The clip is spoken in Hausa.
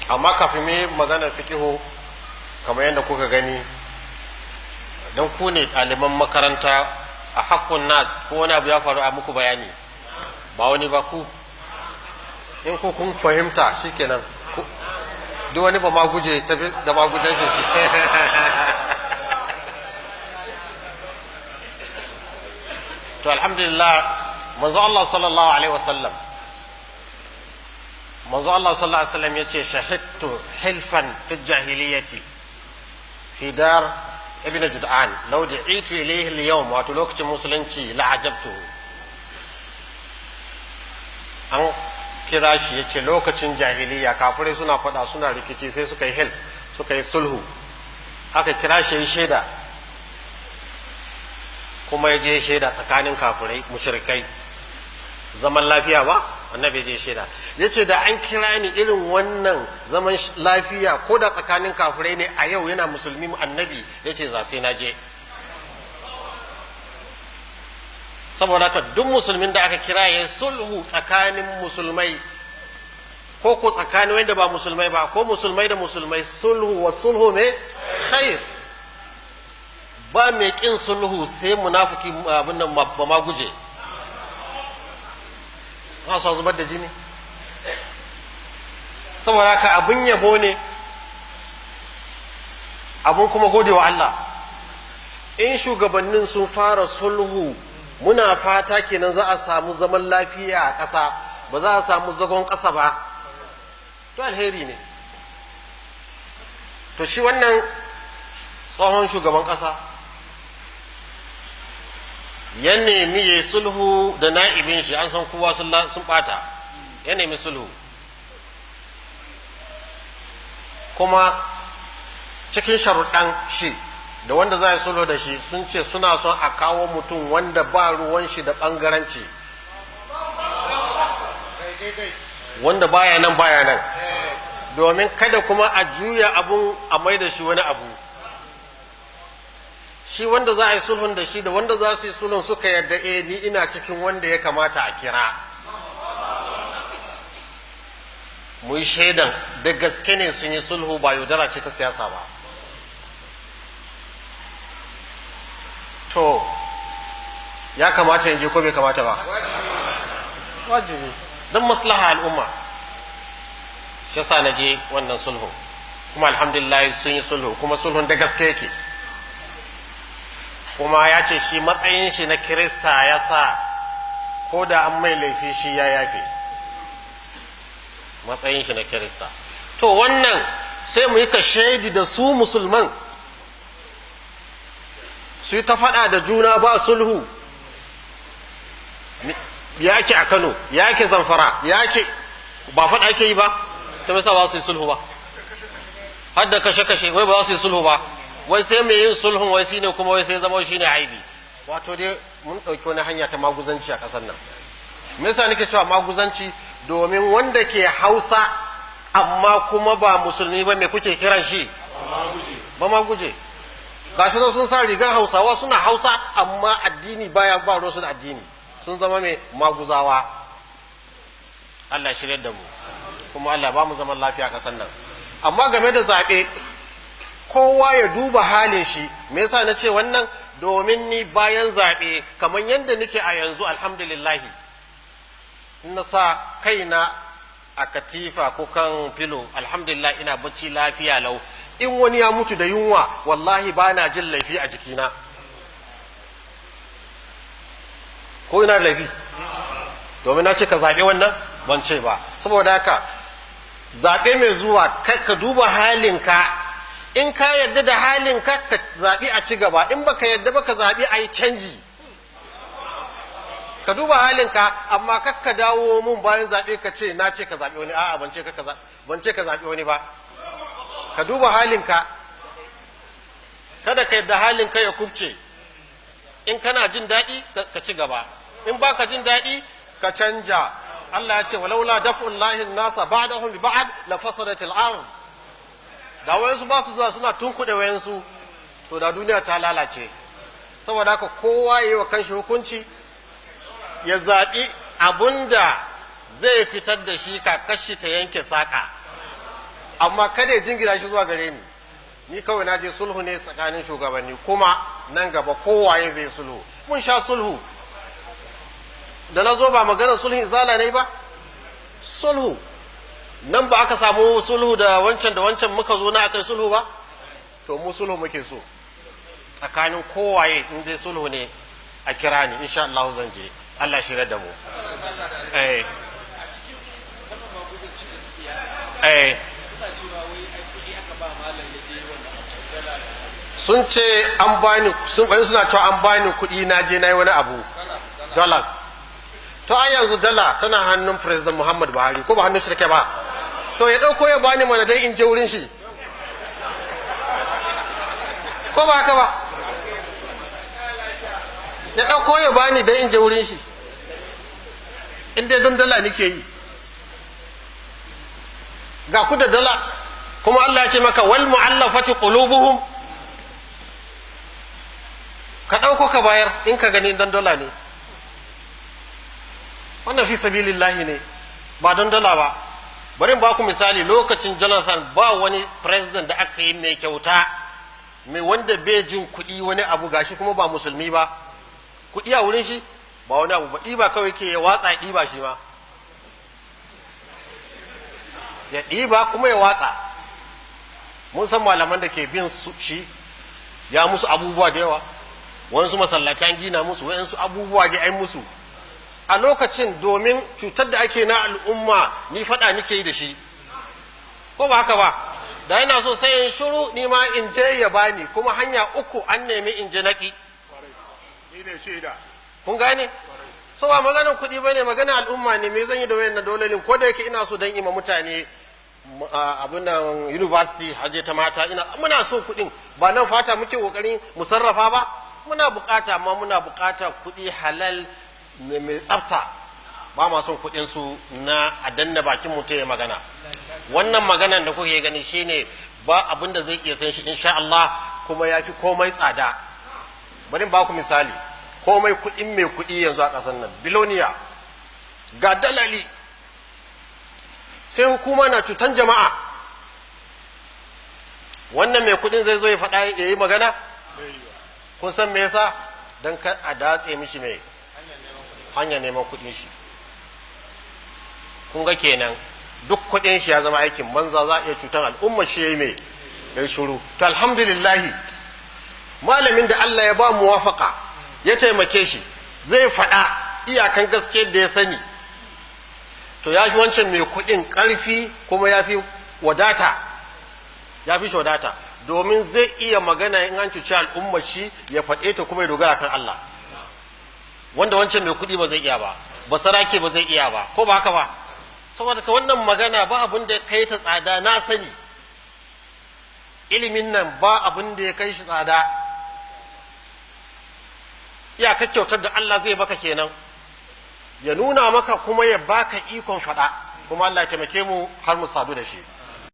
Amma kafin mu yi maganar fiqihu, kamar yadda kuka gani, don ku ne ɗaliban makaranta a haƙƙun nas, ko wani abu ya faru a muku bayani, ba wani ba, ku in ku kun fahimta shikenan. Duk wani ba ma guje tafi da magujancin shi. To alhamdulillah, manzo Allah sallallahu alaihi wasallam, manzo Allah sallallahu alaihi wasallam yace: "Shahidtu hilfan fi jahiliyyati fi dar ibn Jud'an, law da'itu ilayhi al-yawm", wato lokacin musulunci, "la ajabtuhu." An kira shi, yace lokacin jahiliya kafirai suna faɗa, suna rikici, sai suka yi hilf, suka yi sulhu, aka kira shi yi shaida, kuma ya je shaida tsakanin kafirai mushrikai, zaman lafiya ba. Annabi ya je shaida, ya ce da an kira ni irin wannan zaman lafiya, ko da tsakanin kafirai ne, a yau yana musulmi annabi ya ce za sai na je. Saboda haka duk musulmin da aka kira ya sulhu tsakanin musulmai, ko tsakanin wanda ba musulmai ba, ko musulmai da musulmai, sulhu wa sulhu mai khair. Ba mai kin sulhu sai munafiki, abin nan ba ma guje ba su zubar da jini. Saboda haka abin yabo ne, abin kuma gode wa Allah in shugabannin sun fara sulhu. Muna fata kenan za a samu zaman lafiya a ƙasa, ba za a samu zagon ƙasa ba. To alheri ne. To shi wannan tsohon shugaban ƙasa ya nemi ya yi sulhu da na'ibin shi, an san kowa sun bata, ya nemi sulhu. Kuma cikin sharuɗan shi da wanda za a yi sulhu da shi, sun ce suna son a kawo mutum wanda ba ruwan shi da ɓangaranci, wanda baya nan baya nan, domin kada kuma a juya abun a mai da shi wani abu. Shi wanda za a yi sulhun da shi da wanda za su yi sulhun suka yarda, eh, ni ina cikin wanda ya kamata a kira mu yi shaidan da gaske ne sun yi sulhu, ba yaudara ce ta siyasa ba. To ya kamata in je ko bai kamata ba? Wajibi, don maslaha al'umma. Shi yasa na je wannan sulhu, kuma alhamdulillah sun yi sulhu, kuma sulhun da gaske yake. Kuma ya ce shi matsayin shi na Kirista ya sa ko da an mai laifi shi ya yafe, matsayin shi na Kirista. To wannan sai mu yi ka shaidi da su musulman su yi ta faɗa da juna ba sulhu. Ya ke a Kano, ya ke Zamfara, ya ke ba faɗa ake yi ba, ta masa ba su yi sulhu ba, har da kashe-kashe, wai ba su yi sulhu ba, wai sai mai yin sulhun wai shine kuma wai sai zama shine aibi. Wato dai mun ɗauki wani hanya ta maguzanci a ƙasar nan. Me yasa nake cewa maguzanci? Domin wanda ke Hausa amma kuma ba musulmi ba, me kuke kiran shi? Ba maguje. Ga shi sun sa rigan Hausawa, suna Hausa, amma addini baya ba ruwansu da addini, sun zama mai maguzawa. Allah shirya da mu, kuma Allah ba mu zaman lafiya a ƙasar nan. Amma game da zaɓe, kowa ya duba halin shi. Me yasa na ce wannan? Domin ni bayan zaɓe, kamar yadda nake a yanzu, alhamdulillahi, na sa kaina a katifa ko kan filo, alhamdulillah ina bacci lafiya lau. In wani ya mutu da yunwa, wallahi ba na jin laifi a jikina. Ko ina da laifi domin na ce ka zaɓe wannan? Ban ce ba. Saboda haka zaɓe mai zuwa, ka duba halinka. In ka yarda da halinka, ka zaɓi a ci gaba. In baka yarda ba, ka zaɓi a yi canji. Ka duba halinka, amma kar ka dawo mun bayan zaɓe ka ce na ce ka zaɓi wani. A'a, ban ce ka zaɓi wani ba. Ka duba halinka, kada ka yarda halinka ya kubce. In kana jin daɗi, ka ci gaba. In baka jin daɗi, ka canja. Allah ya ce: "Walaula daf'ullahi nasa ba'dahum bi ba'd la fasadatil ard." Da wayansu ba su zuwa suna tunkuɗe wayansu, to da duniya ta lalace. Saboda haka kowa ya yi wa kanshi hukunci, ya zaɓi abunda zai fitar da shi kakashi ta yanke saƙa. Amma kada ya jingina shi zuwa gare ni. Ni kawai na je sulhu ne tsakanin shugabanni, kuma nan gaba kowaye zai sulhu. Mun sha sulhu da na zo ba maganar sulhun izala ne ba, sulhu nan ba aka samu sulhu da wancan da wancan muka zo na aka yi sulhu ba. To mu sulhu muke so tsakanin kowaye, in dai sulhu ne a kira ni, insha Allah zan je. Allah shirya da mu. Eh eh, sun ce an bani, sun bani, suna cewa an bani kuɗi na je na yi wani abu, dollars. To ai yanzu dala tana hannun President Muhammad Buhari, ko ba hannun shi take ba? To ya ɗauko ya bani mana dan in je wurin shi, ko ba haka ba? Ya ɗauko ya bani dan in je wurin shi, in dai don dala nake yi. Ga ku da dala, kuma Allah ya ce maka wal mu'allafati qulubuhum, ka ɗauko ka bayar in ka gani don dala ne. Wannan fi sabilillahi ne, ba don dala ba. Bari in ba ku misali, lokacin Jonathan ba wani president da aka yi mai kyauta, mai wanda bai jin kuɗi wani abu, gashi kuma ba musulmi ba, kuɗi a wurin shi ba wani abu ba, ɗiba kawai ke ya watsa, ɗiba shi ma ya ɗiba kuma ya watsa. Mun san malaman da ke bin su shi ya musu abubuwa da yawa, wayansu masallatan gina musu, wayansu abubuwa da ai musu a lokacin, domin cutar da ake na al'umma. Ni faɗa nike yi da shi, ko ba haka ba? Da yana so sai in shiru, ni ma in je ya bani, kuma hanya uku an nemi in je naki. Ni ne shaida. Kun gane? So ba maganar kuɗi bane, magana al'umma ne. Me zan yi da wayannan dololin? Ko da yake ina so dan ima mutane abin nan, university haje ta mata, ina muna so kuɗin, ba nan fata muke kokarin mu sarrafa ba, muna bukata, amma muna bukata kuɗi halal ne mai tsafta. Ba ma son kuɗin su na a danna bakin mutum ya magana. Wannan maganan da kuke gani shine ba abin da zai iya san shi insha Allah, kuma ya fi komai tsada. Bari in ba ku misali, komai kuɗin mai kuɗi yanzu a ƙasar nan, biloniya, ga dalali, sai hukuma na cutan jama'a, wannan mai kuɗin zai zo ya faɗa ya yi magana? Kun san me yasa? Don kar a datse mishi mai hanya neman kuɗin shi. Kun ga kenan duk kuɗin shi ya zama aikin banza, za a iya cutan al'umma shi ya yi mai ya shuru. To alhamdulillahi, malamin da Allah ya ba muwafaka ya taimake shi zai faɗa iyakan gaskiyar da ya sani, to ya fi wancan mai kuɗin ƙarfi, kuma ya fi wadata, ya fi shi wadata, domin zai iya magana in an cuci al'umma shi ya faɗe ta kuma ya dogara kan Allah, wanda wancan mai kuɗi ba zai iya ba, basarake ba zai iya ba, ko ba haka ba? Saboda ka wannan magana ba abin da kai ta tsada. Na sani ilimin nan ba abin da ya kai shi tsada. Iyakar kyautar da Allah zai baka kenan, ya nuna maka kuma ya baka ikon faɗa, kuma Allah ya taimake mu har mu sadu da shi.